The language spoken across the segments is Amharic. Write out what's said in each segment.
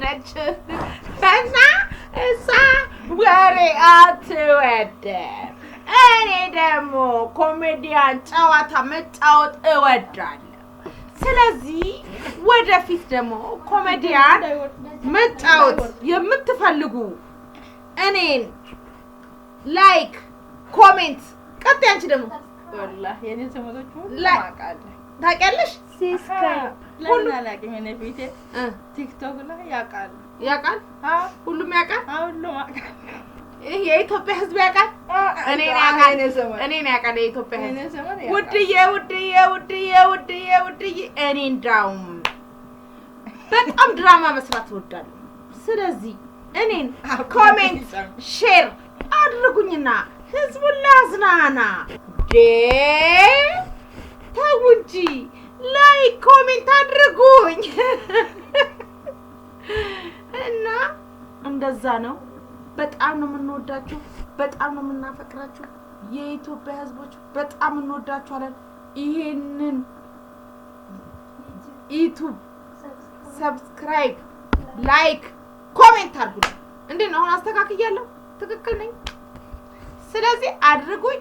ነች እና እሷ ወሬ አትወድም። እኔ ደግሞ ኮሜዲያን ጨዋታ መጫወት እወዳለሁ። ስለዚህ ወደፊት ደግሞ ኮሜዲያን መጫወት የምትፈልጉ እኔን like፣ comment፣ ቀጥ አንቺ ደግሞ ወላሂ የኔ ዘመዶች ሁሉ አውቃለሁ። ታውቂያለሽ? ለምን አላውቅም? የኔ ፊቴ ቲክቶክ ላይ ያውቃሉ። ያውቃል፣ ሁሉም ያውቃል፣ ሁሉም ያውቃል። ይህ የኢትዮጵያ ሕዝብ ያውቃል። እኔን ያውቃል፣ እኔን ያውቃል የኢትዮጵያ ሕዝብ። ውድዬ ውድዬ ውድዬ ውድዬ ውድዬ፣ እኔ እንዳውም በጣም ድራማ መስራት እወዳለሁ። ስለዚህ እኔን comment share አድርጉኝና ህዝቡን ላዝናና። ዴ ተው እንጂ like comment አድርጉኝ እና እንደዛ ነው። በጣም ነው የምንወዳችሁ፣ በጣም ነው የምናፈቅራችሁ። የኢትዮጵያ ህዝቦች በጣም እንወዳችኋለን። ይሄንን ዩቱብ subscribe፣ like፣ comment አድርጉኝ። እንዴት ነው አሁን አስተካክያለሁ? ትክክል ነኝ? ስለዚህ አድርጉኝ፣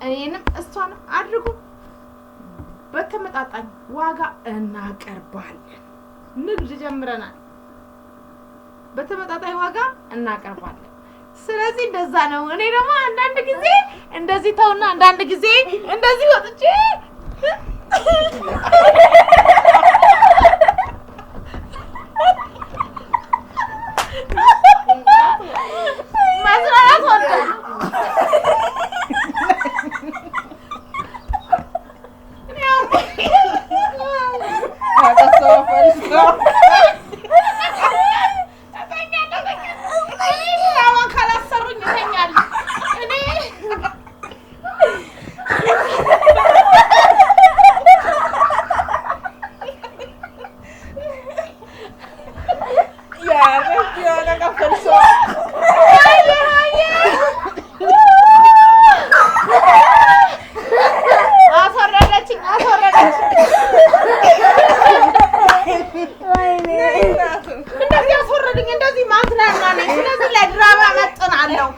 እኔንም እሷንም አድርጉ። በተመጣጣኝ ዋጋ እናቀርባለን። ንግድ ጀምረናል። በተመጣጣኝ ዋጋ እናቀርባለን። ስለዚህ እንደዛ ነው። እኔ ደግሞ አንዳንድ ጊዜ እንደዚህ ተውና አንዳንድ ጊዜ እንደዚህ ወጥቼ መዝናናት እወዳለሁ። ድራማ ካላሰሩኝ እተኛለሁ። እኔ አስወረደችኝ፣ አስወረደችኝ። እንደዚህ አስወረድኝ። እንደዚህ ማዝናና ነኝ። ስለዚህ ለድራማ መጥናለሁ።